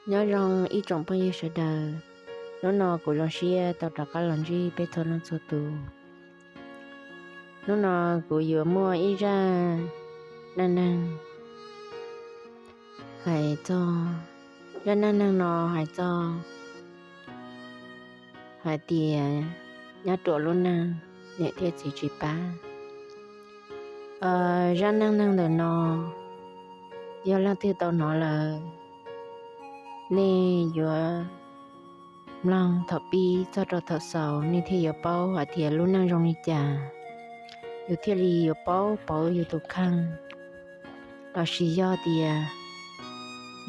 Nyob zoo ib tsoom phooj ywg sawv daws, hnub no kuv zoo siab tau rov qab los ntsib peb txhua leej txhua tus. Hnub no kuv yuav muaj ib zaj neej neeg hais txog, zaj neej neeg no hais txog hais tias nyob ruam lub neej niam thiab txiv tsis pab. Zaj neej neeg ntawm no yog leej twg tau hnov lawm, nej yuav mloog thaum pib txog rau thaum xaus nej thiaj yuav paub hais tias lub neej zoo li cas, yus thiaj li yuav paub pauv yus tus kheej. Los sis yog tias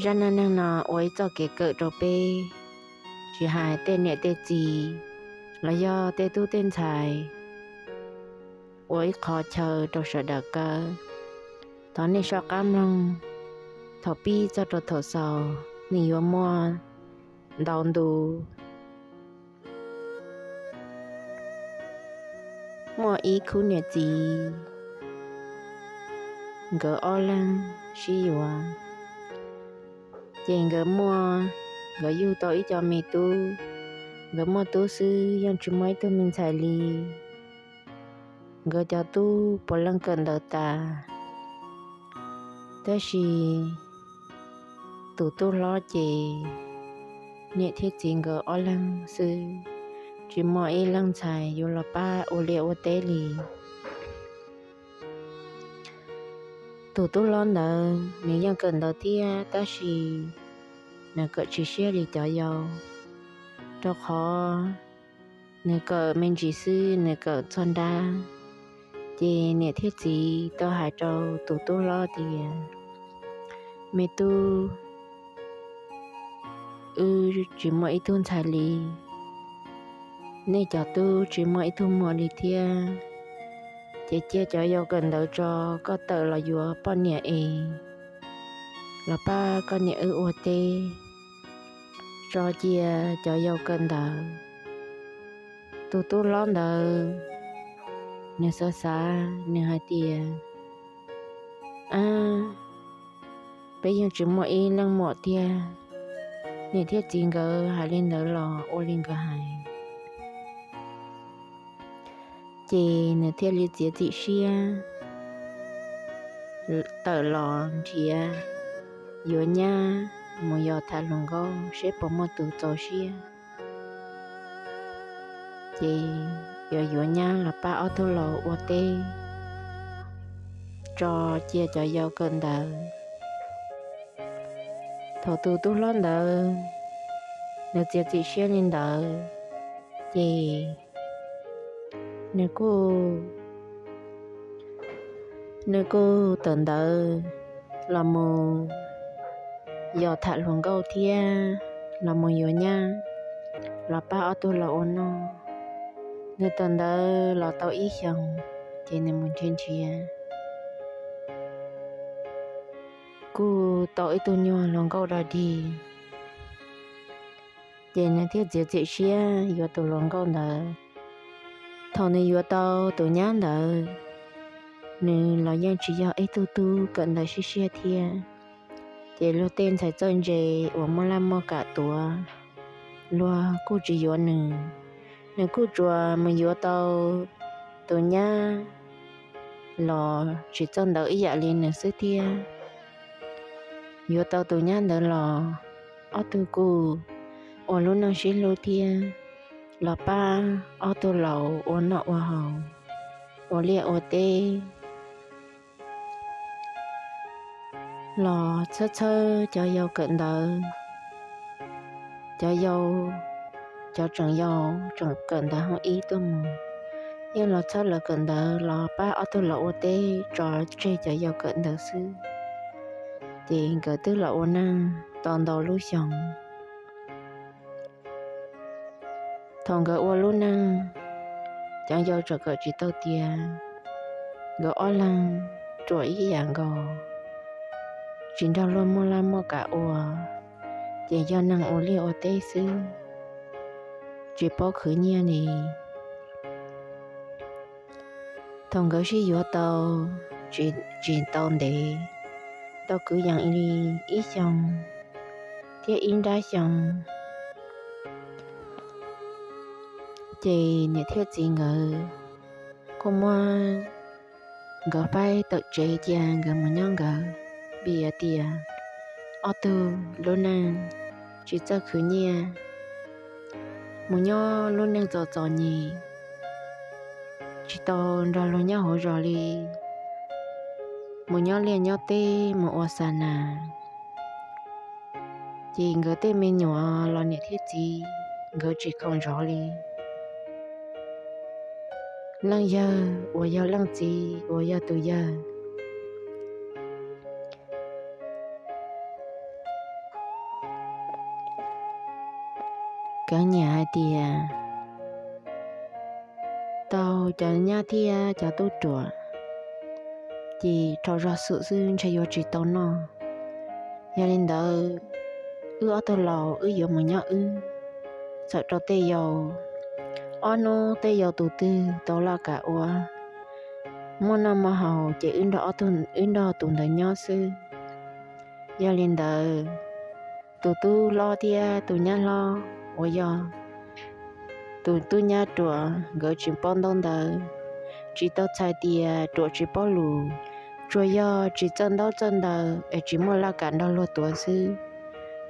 zaj neej neeg no ua ib txoj kev kawm rau peb, tsis hais tej niam tej txiv los yog tej tub tej ntxhais, ua ib qho chaw rau sawv daws kawm. Thov nej soj qab mloog thaum pib txog rau thaum xaus, nws yuav muaj ntau ntu. Muaj ib khub niam txiv, nkawd ob leeg sib yuav, ces nkawd muaj, nkawd yug tau ib co me tub. Nkawd muaj tub xwb yeej tsis muaj ib tug me ntxhais li. Nkawd cov tub puav leej kawm ntawv tas, tab sis tus tub hlob ces niam thiab txiv nkawd ob leeg xwb, tsis muaj ib leej ntxhais yuav los pab ua liaj ua teb li. Tus tub hlob ntawd nws yeej kawm ntawv thiab, tab sis nws kawm tsis siab li cov yau, rau qhov nws kawm me ntsis xwb nws kawm txog nrab. Ces niam thiab txiv tau hais rau tus tub hlob tias, me tub, wb tsis muaj ib tug ntxhais li, nej cov tub tsis muaj ib tug muam li thiab, ces cia cov yau kawm ntawv tso, koj tawm los yuav poj niam es los pab koj niam wb ua teb, tso cia cov yau kawm ntawv. Tus tub hlob ntawd nws xav xav nws hais tias, ab, peb yeej tsis muaj ib leej muam tiag, niam thiab txiv nkawd hais li ntawd los ua li nkawd hais. Ces nws thiaj li txiav txim siab tawm los nrhiav yuav nyab mus yos tham hluas nkauj seb puas muaj tus txaus siab. Ces yuav yuav nyab los pab ob tug laus ua teb, tso cia cov yau kawm ntawv. Thaum tus tub hlob ntawd nws txiav txim siab li ntawd, ces nws kuj, nws kuj tawm ntawv los mus yos tham hluas nkauj thiab los mus yuav nyab los pab ob tug laus ua noj. Nws tawm ntawv los tau ib xyoos, ces nws mus nrhiav nrhiav kuj tau ib tug nyuag hluas nkauj dog dig, ces nws thiaj txiav txim siab yuav tus hluas nkauj ntawd. Thaum nws yuav tau tus nyab ntawd, nws los yeej tsis yog ib tug tub kawm ntawv siab siab thiab. Ces luag tej ntxhais txawj ntse uas muaj laj muaj kam tuav, luag kuj tsis yuav nws. Nws kuj tsuas mus yuav tau tus nyab los tsis txawj ntawv ib yam li nws xwb thiab. Yuav tau tus nyab ntawd los, ob tug kuj ua lub neej sib hlub thiab, los pab ob tug laus ua noj ua haus, ua liaj ua teb, los txhawb txhawb cov yau kawm ntawv. Cov yau, cov tseem yau tseem kawm ntawv hoob ib tuaj mus, yeej los txhawb lawv kawm ntawv los pab ob tug laus ua teb tso tseg cov yau kawm ntawv xwb. Ces nkawd twb los ua neej tau ntau lub xyoos. Thaum nkawd ua lub neej, cov yau tseem kawm tsis tau tiav, nkawd ob leeg ruam ib yam nkaus, tsis nrog luag muaj laj muaj kam ua, ces yog neeg ua liaj ua teb xwb, tsis paub khwv nyiaj li. Thaum nkawd sib yuav tau tsis tau ntev, tau kwv yees li ib xyoos, thiab ib nrab xyoo. Ces niam thiab txiv nkawd kuj muab nkawd faib tawm tsev cia nkawd mus nyob nkawd, vim hais tias ob tug lub neej tsis txawj khwv nyiaj, mus nyob lub neej txom txom nyem, tsis tau nrog luag nyob hauv zos li, mus nyob liaj nyob teb mus ua xa nas, ces nkawd tej me nyuam los niam thiab txiv nkawd tsis khoom zov li. Leej yawg uas yog leej txiv uas yog tus yawg, kawv nyiam hais tias tau cov nyab thiab cov tub ruam, ces rau zog xwm xwb ntshe yuav tsis tau noj. Yog li ntawd, wb ob tug laus wb yuav mus nyob wb, txhawm rau tej yau. Ob hnub tej yau tus twg tau laj kam ua, muaj noj muaj haus ces wb nrog tus ntawd nyob xwb. Yog li ntawd, tus tub hlob thiab tus nyab hlob uas yog tus tub nyab ruam nkawd tsis paub ntaub ntawv, tsis tau txhais tias ruam tsis paub lus, tsuas yog tsis txawj ntaub txawj ntawv es tsis muaj laj kam nrog luag tuav xwb,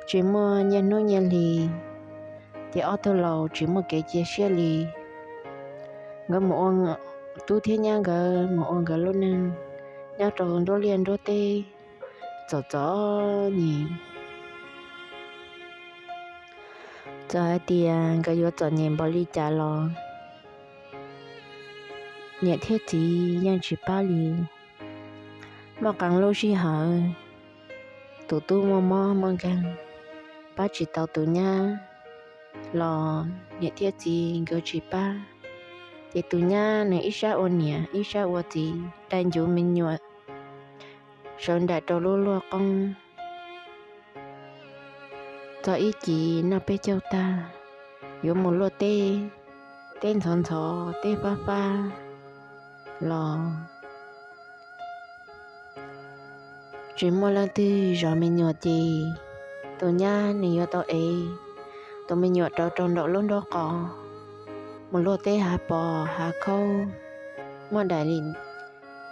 tsis muaj nyiaj hnub nyiaj hli, ces ob tug laus tsis muaj kev cia siab li. Nkawd mus ua, tub thiab nyab nkawd mus ua nkawd lub neej nyob rau nruab liaj nruab teb txom txom nyem. Txawm hais tias nkawd yuav txom nyem npaum li cas los niam thiab txiv yeej tsis pab li. Muaj qee lub sij hawm tus tub muaj mob muaj nkeeg pab tsis tau tus nyab los niam thiab txiv nkawd tsis pab, ces tus nyab nws ib sab ua niam ib sab ua txiv dai ncuv me nyuam sawv nraim rau lub luaj qoob. Txog ib chim noj peb caug tag, yuav mus luaj teb, teb ntxhov ntxhov teb fab fab los tsis muaj leej twg zov me nyuam ces tus nyab nws yuav tau ev tus me nyuam rau rau nraum lub nraub qaum mus luaj teb hav pos hav khaub, muab daim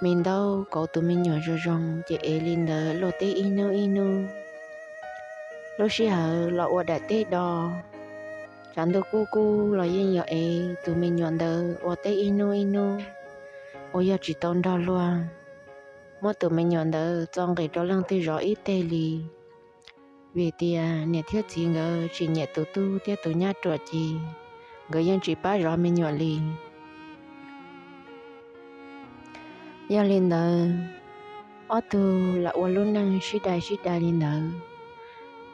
me ntaub kauv tus me nyuam zoo zoo ces ev li ntawd luaj teb ib hnub ib hnub. Lub sij hawm los ua daim teb do, tshav ntuj kub kub los yeej yuav ev tus me nyuam ntawd ua teb ib hnub ib hnub, uas yog tsis tau nrog luag muab tus me nyuam ntawd txo nqis rau leej twg zov ib teg li. Vim tias niam thiab txiv nkawd tsis nyiam tus tub thiab tus nyab ruam ces nkawd yeej tsis pab zov me nyuam li. Yog li ntawd, ob tug lam ua lub neej sib dai sib dai li ntawd.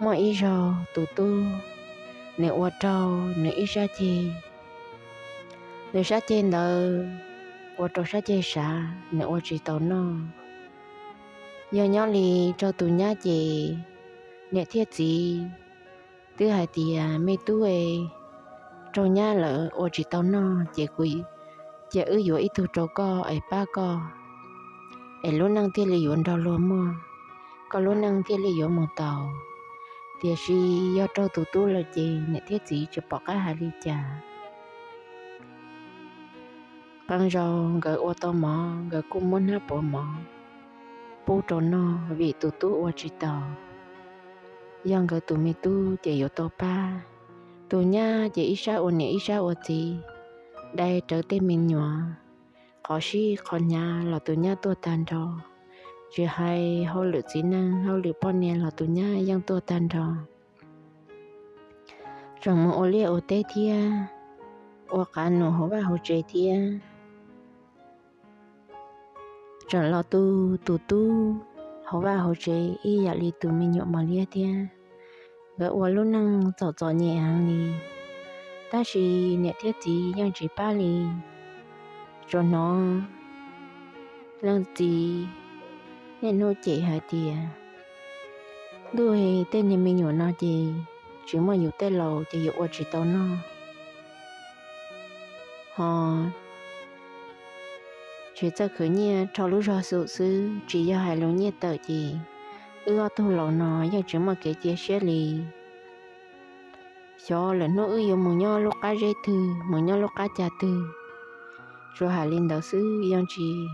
Muaj ib zaug tus tub, nws ua raug nws ib sab ceg, nws sab ceg ntawd ua rau sab ceg sav, nws ua tsis tau noj. Yog nyob li raug tus nyab ces niam thiab txiv twb hais tias, me tub e, raug nyab lawm ua tsis tau noj ces kuv cia wb yuav ib tug rau koj es pab koj, es lub neej thiaj li yuav nrog luag muaj, koj lub neej thiaj li yuav mus tau. Tiam sis yog raug tus tub lawm ces niam thiab txiv tsis pom qab hais li cas. Qee zaus nkawd ua tau mov nkawd kuj muab hnab puav mov pub rau noj vim tus tub ua tsis tau. Yog nkawd tus me tub ces yuav tau pab. Tus nyab ces ib sab ua niam ib sab ua txiv, dai rawv tej me nyuam, qhov sib qhov hnyav los tus nyab tuaj tag nrho. Tsis hais hauj lwm txiv neej hauj lwm poj niam los tus nyab yeej tuaj tag nrho. Tseem mus ua liaj ua teb thiab, ua qav num hauv vaj hauv tsev thiab. Tseem los tu tus tub hauv vaj hauv tsev ib yam li tus me nyuam mos liab thiab. Nkawd ua lub neej txom txom nyem heev li, tab sis niam thiab txiv yeej tsis pab li. Tsuas hnov leej txiv niaj hnub cem hais tias, ntuj, tej niag me nyuam no ces tsis muaj yus tej laus ces yuav ua tsis tau noj, ho tsis txawj khwv nyiaj, rho lub zog xum xwb, tsis yog hais lus nyiaj tawm ces wb ob tug laus no yeej tsis muaj kev cia siab li. xyov lawm hnub wb yuav mus nyob lub qab zeb twg, mus nyob lub qab cag twg. Tsuas hais li ntawd xwb, yog tsis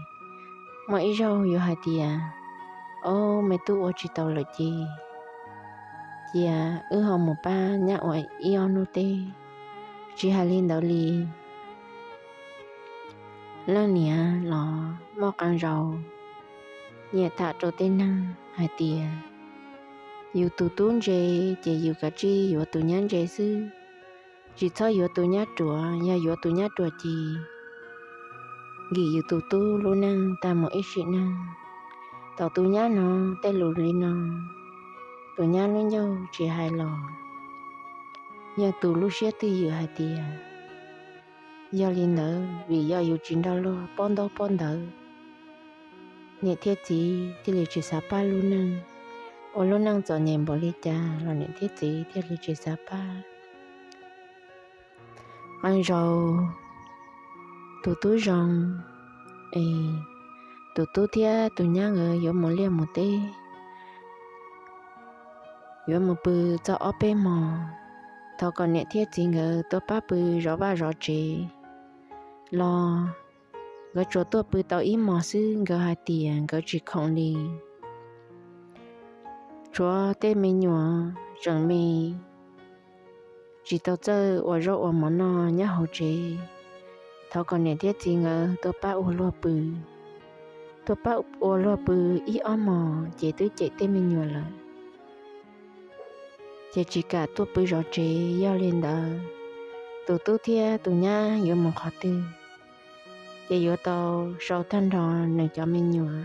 muaj ib zaug yuav hais tias, ob, me tub ua tsis tau lawm ces cia wb ho mus pab nyab ua ib ob hnub teb. Tsis hais li ntawd li, leej niam los muaj qee zaus nyiam tham rau tej neeg hais tias, yus tus tub ntse ces yus kav tsij yuav tus nyab ntse xwb, tsis txhob yuav tus nyab ruam, yog yuav tus nyab ruam ces nkim yus tus tub lub neej tag mus ib sim neej. Thaum tus nyab hnov tej lus li no, tus nyab lub ncauj tsis hais los yog tus lub siab twj ywm hais tias, yog li ntawd vim yog yus tsis nrog luag paub ntaub paub ntawv, niam thiab txiv thiaj li tsis xav pab lub neej. Ua lub neej txom nyem npaum li cas los niam thiab txiv thiaj li tsis xav pab. Qee zaus tus tub zoo, es tus tub thiab tus nyab nkawd yuav mus liaj mus teb, yuav mus pw txog ob peb hmos, thov kom niam thiab txiv nkawd tuaj pab pw zov vaj zov tsev los nkawd tsuas tuaj pw tau ib hmos xwb, nkawd hais tias nkawd tsis khoom li. Tshuav tej me nyuam tseem me, tsis tau txawj ua zaub ua mov noj nyob hauv tsev, thov kom niam thiab txiv nkawd tuaj pab ua luag pw. Tuaj pab ua luag pw ib ob hmos ces twb cem tej me nyuam lawm, ces tsis kam tuaj pw zov tsev. Yog li ntawd, tus tub thiab tus nyab yuav mus qhov twg, ces yuav tau sau tag nrho nws cov me nyuam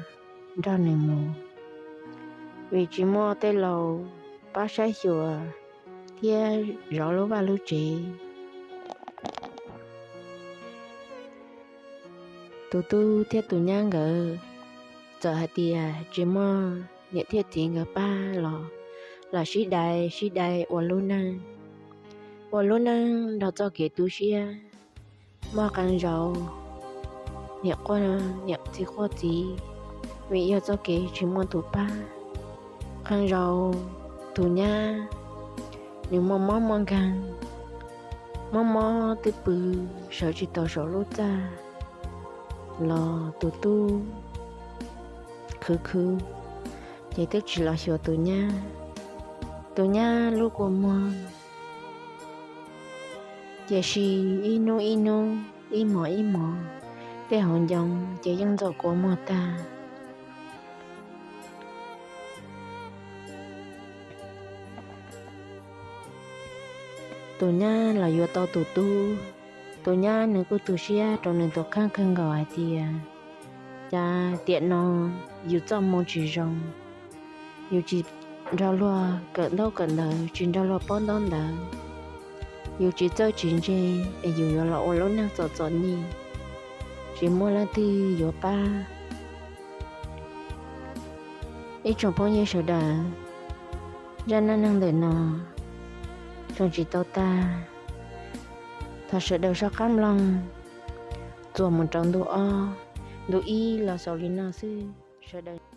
nrog nws mus, vim tsis muaj tej laus pab saib xyuas thiab zov lub vaj lub tsev. Tus tub thiab tus nyab nkawd txawm hais tias tsis muaj niam thiab txiv nkawd pab los, los sib dai sib dai ua lub neej, ua lub neej nrog txoj kev tu siab. Muaj qee zaus niam quaj niam, txiv quaj txiv, vim yog txoj kev tsis muaj tus pab. Qee zaus tus nyab nws muaj mob muaj nkeeg, mob mob twb pw sawv tsis tau saum lub txaj los tus tub khwv khwv, ces twb tsis los xyuas tus nyab. Tus nyab lub kua muag, tiam sis ib hnub ib hnub, ib hmos ib hmos, tej hauv ncoo ces yeej ntxuam kua muag tag. Tus nyab los yuav tau tus tub, tus nyab nws kuj tu siab rau nws tus kheej kawg nkaus hais tias, cas tiam no yus txoj hmoo tsis zoo, yus tsis nrog luag kawm ntaub kawm ntawv, tsis nrog luag paub ntaub ntawv, yus tsis txawj tsis ntse, es yus yuav los ua lub neej txom txom nyem, tsis muaj leej twg yuav pab. Ib tsoom phooj ywg sawv daws, zaj neej neeg ntawm no zoo tsis tau tag, thov sawv daws soj qab mloog txuas mus rau ntu ob, ntu ib los xaus li no xwb sawv daws.